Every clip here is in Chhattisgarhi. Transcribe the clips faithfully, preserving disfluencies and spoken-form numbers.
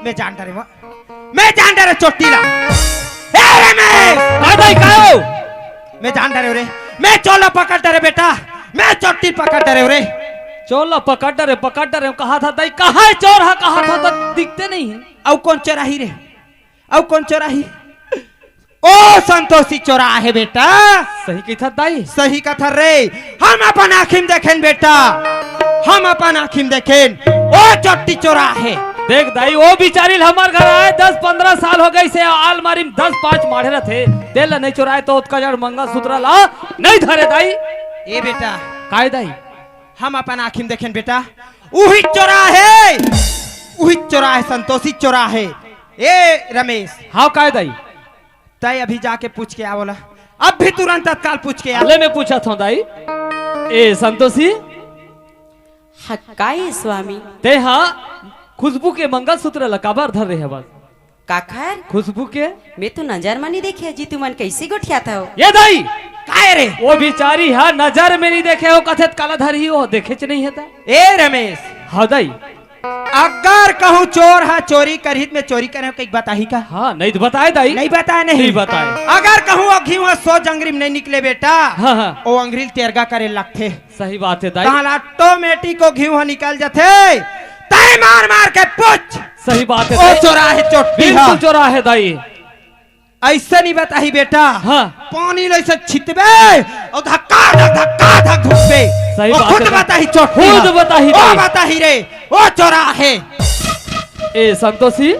मैं जान डरे वो, मैं जान डरे चोट्टी ला। ए रमेश! का दाई, का हो? मैं जान डरे रे, मैं चोर ला पकड़ डरे बेटा, मैं चोट्टी पकड़ डरे रे। चोर ला पकड़ डरे, पकड़ डरे, कहा था दाई, कहा है चोर हा, कहा था तो दिखते नहीं है। अउ कौन चोराही रे? अउ कौन चोराही? ओ संतोषी चोरा हे बेटा। सही कथस दाई। सही कथस रे। हम अपन आँखी म देखेन बेटा, हम अपन आँखी म देखेन। ओ चोट्टी चोरा हे। देख दाई, ओ बिचारी ल हमर घर आए दस पंद्रह साल हो गइसे, अलमारी म दस पाँच माढ़े रथे, तेला नइ चोराए त ओतका जड़ मंगलसूत्र ला नइ धरे दाई। ए बेटा। काय दाई? हम अपन आँखी म देखेन बेटा, उही चोरा हे, उही चोरा हे, संतोषी चोरा हे। ए रमेश। हाँ, काय दाई? तय अभी जाके पूछ के आ बोला, अभी तुरंत तत्काल पूछ के आ। ले, मैं पूछत हँव दाई। ए संतोषी। हाँ, काय स्वामी? ते हा खुशबू के मंगलसूत्र ला काबर धरे हवस? काखर? खुशबू के। मैं तो नजर म नइ देखे जी, तुमन कइसे गोठियात हव? ए दाई! काय रे? ओ बिचारी हा नजर म नइ देखे हो, कथस काला धरही हो, देखेच नइ हे त। ए रमेश। हाँ दाई। अगर कहूँ चोर हा चोरी करही त मैं चोरी करे हँव कहिके बताही का? हाँ, नइ त बताए दाई। नइ बताए नहीं। नइ बताए। अगर कहूँ ओ घीव हा सोझ अंगरी म नइ निकले बेटा, हाँ, हाँ। ओ अंगरी ल तेरगा करे लगथे। सही बात हे दाई। तहाँ ले automatic ओ घीव हा निकल जथे। तय मार मार के पूछ। सही बात हे ओ दाई। चोरा हे चोट्टी हा। बिल्कुल चोरा हे दाई। अइसे नइ बताही बेटा। हाँ। पानी ल अइसे छितबे, अउ धक्का धक, धक्का धक घुसबे। सही बात हे। खुद बताही चोट्टी हा। खुद बताही दाई। बताही रे, ओ चोरा हे। ए संतोषी।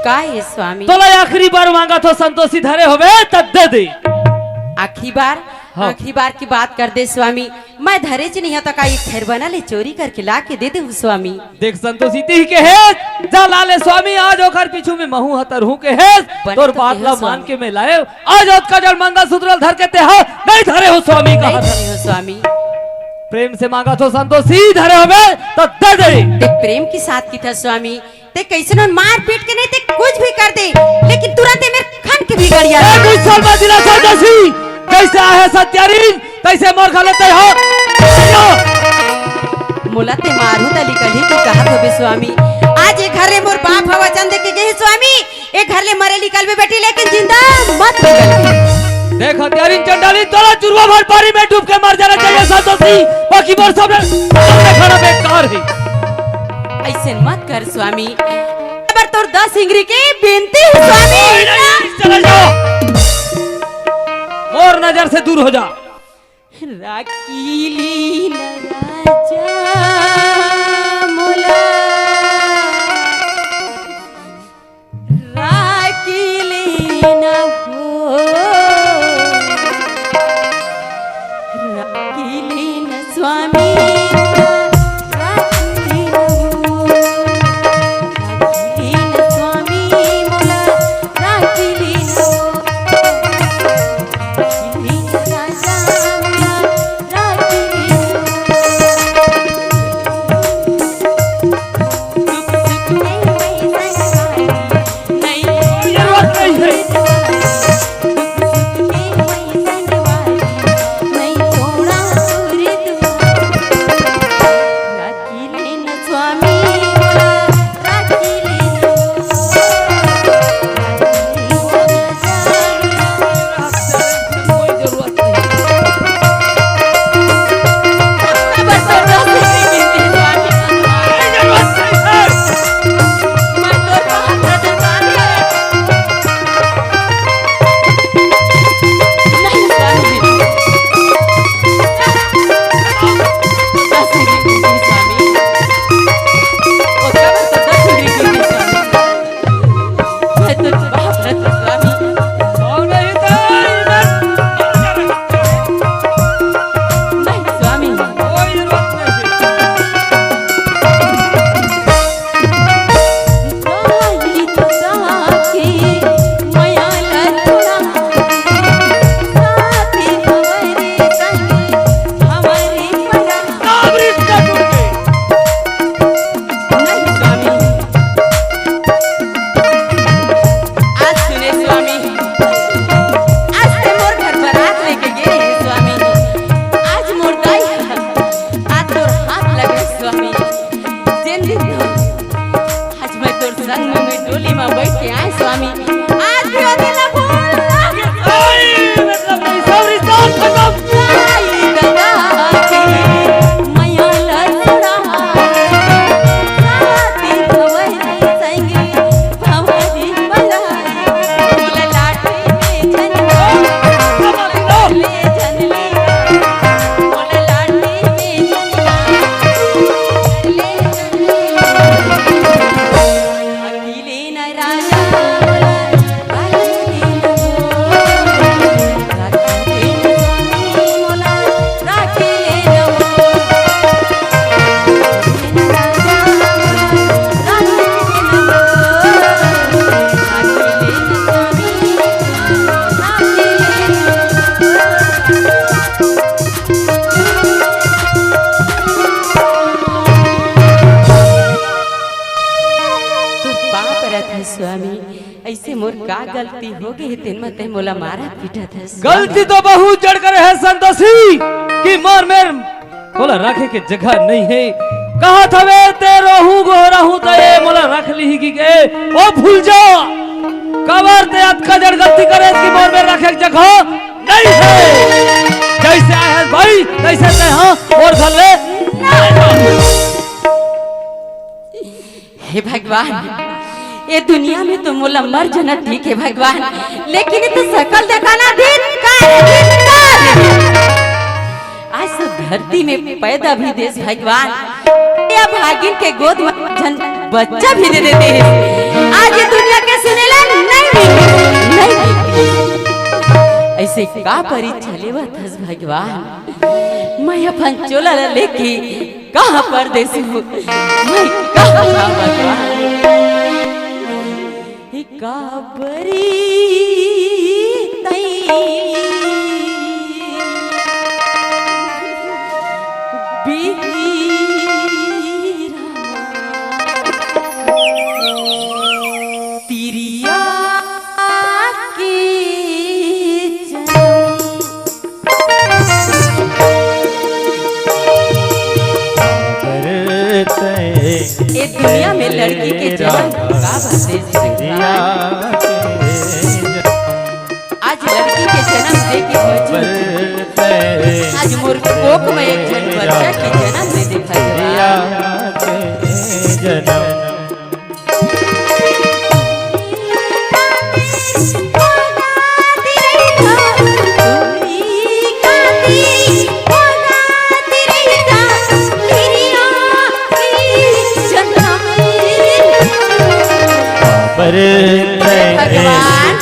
काय हे स्वामी? तोला आखिरी बार मांगत हँव संतोषी, धरे होबे त दे दे। आखिरी बार? हाँ। आखिरी बार के बात कर दे स्वामी, मैं धरेच नइ हँव त का एक खैर बना ले चोरी करके ला के दे देहूँ स्वामी। देख संतोषी, तिही के हे, जा ला ले स्वामी, आज ओखर पीछू म महूँ ह तरहूँ के हे, बने तोर तो बात ला मान के मैं लाए, आज ओतका जड़ मंगलसूत्र ल धर के ते हा नइ धरे हो स्वामी, नइ कहा धरे हो स्वामी। प्रेम से मांगत हँव संतोशी, धरे होबे त दे दे। ते प्रेम के साथ कथस स्वामी, ते कइसनो मार पीट के नहीं, ते कुछ भी कर दे, लेकिन तुरंत ये मेर खन के बिगड़ जा। ए, गुस्सा मत दिला संतोशी, कइसे आहे सत्यारीन, तइसे मोर घले ते हो। मोला ते मारहू त निकलही के कहत होबे स्वामी। आज ए घर ले मोर बाप ह वचन दे के गे हे स्वामी, ए घर ले मरे निकलबे बेटी, लेकिन जिंदा मत निकलबे। देख हत्यारिन चंडालिन, तोला चुरवा भर पानी में डूब के मर जाना चाहिए संतोशी, बाकी मोर सामने, सामने खड़ा बेकार है। अइसे मत कर स्वामी, अबर तोर दस इंगरी के बेनती है स्वामी। नहीं, नहीं, चले जाओ, मोर नजर से दूर हो जा। राखी लीन राजा मोला, राखी लीन हो, राखी लीन स्वामी, राखी लीन हो, राखी लीन स्वामी मोला, राखी लीन हो। में बैठ के आए स्वामी, आज भी ओदे ला भूल ना। आई, मतलब, नहीं, सब रिश्ता खत्म। आई दादा के मया ला छोड़ा, साथी भवई संगी भवरी बला, मोला लाठी में झन ले झन ले, मोला लाठी में झन ले झन ले। तू पाप रथ है स्वामी, ऐसे मोर का गलती हो गई, तेन म तै मोला मारत पीटत हस। गलती तो बहुत जड़ करे है संतोषी, कि मोर मेर मोला रखे के जगह नहीं है। कहा था वे ते रहूं गो रहूं तो ये मोला रख ली की के, ओ भूल जा। कबर ते अतका जड़ गलती करे कि मोर मेर रखे के जगह नहीं है। जैसे आए हैं भाई, तैसे ते हाँ और घर ले। हे भगवान, ये दुनिया में तो मोला मर जाना ठीक है भगवान, लेकिन ये तो शकल दिखाना धिक्कार, धिक्कार। आज तो धरती में पैदा भी देस भगवान, ये भागिन के गोद में झन बच्चा भी दे देते हैं। आज ये दुनिया के सुनेला नहीं मिली, नहीं मिली। ऐसे का परीक्षा लेवत हस भगवान? मैं अपन चोला ला लेके कहाँ परदेस हूँ? मैं कहाँ जाऊँ भगवान? हे काबरी तई बिहीरा तिरिया के जन्म। ए दुनिया में लड़की के जन्म का बात है? आज लड़की के जन्म दे के बची। आज मोर कोख में एक झन बच्चा के जन्म दे दे भगवान। भगवान,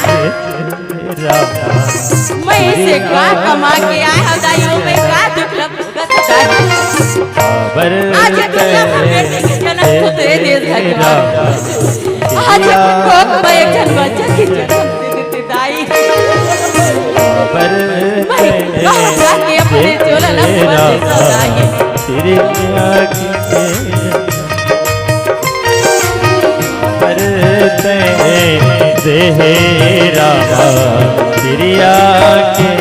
मैं इसे का कमा के आए हव दाई, मैं का दुख लब आज दुनिया में बेटी के जन्म तो दे दे भगवान। आज कोख में एक झन बच्चा के जन्म दे देते दाई। मैं कहाँ जाके अपने चोला ला भर दे दाई। देहे रामा तिरिया के